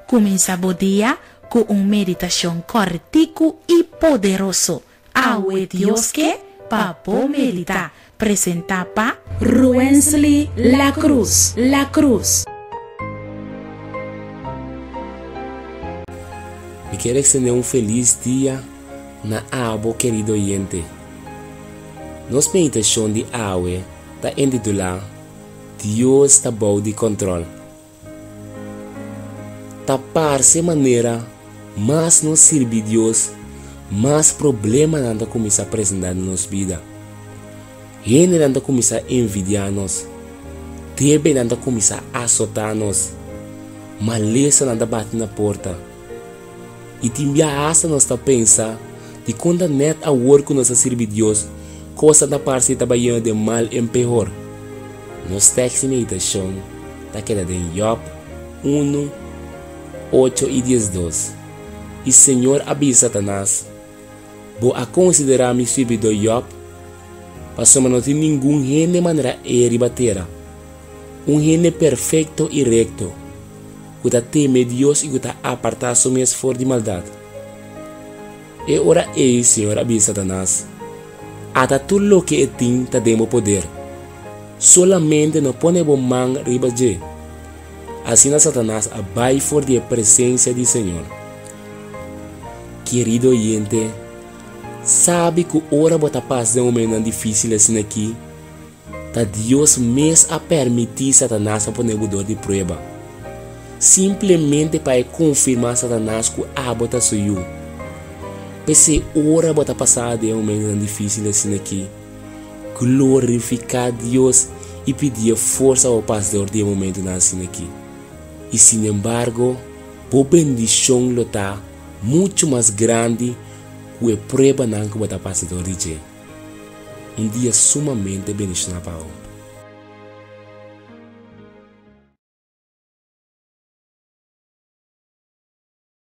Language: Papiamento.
Kuminsá bo dia ku un meditashon kòrtiku i poderoso. Awe Dios ke pa bo meditá. Presentá pa Ruensly La Cruz. La Cruz. Mi kier extende un feliz dia na abo kerido oyente. Nos meditacion di awe ta entitula Dios ta bou di control. Ta parse manera mas nos sirbi Dios, mas problemanan ta kuminsá presentá den nos bida. Hendenan ta kuminsá envidiá nos, debenan ta kuminsá asotá nos, malesanan ta bati na porta. I tin biaha asta nos ta pensa, Dikon ta nèt awor ku nos a sirbi Dios, kosnan ta parse di ta bayendo den mal en pehor? Nos tèks di meditashon ta keda den Yòb unu, ocho i diesdos, I señor a bisa Satanas, Bo a konsiderá mi sirbidó Yòb? Pasobra no tin ningun hende manera e riba tera, un hende perfekto i rekto, ku ta teme Dios i ku ta apartá su mes for di maldat. E ora ei Señor a bisa Satanas, Ata tur loke e tin ta den bo poder. Solamente no pone bo man riba dje. Asina Satanas a bai for di e presensia di Señor. Kerido oyente, sabi ku ora bo ta pasa den momentunan difísil asin'akí, Ta Dios mes a permití Satanas pa pone bo dor di prueba, simplemente pa e konfirmá Satanas ku abo ta su yu. P'esei ora bo ta pasá den e momentunan difísil asina akí, glorifiká Dios i pidié forsa pa bo pasa dor di e momentunan asina akí. I sinembargo, bo bendishon lo ta muchu mas grandi ku e pruebanan ku bo ta pasa dor di dje. Un dia sumamente bendishoná pa bo.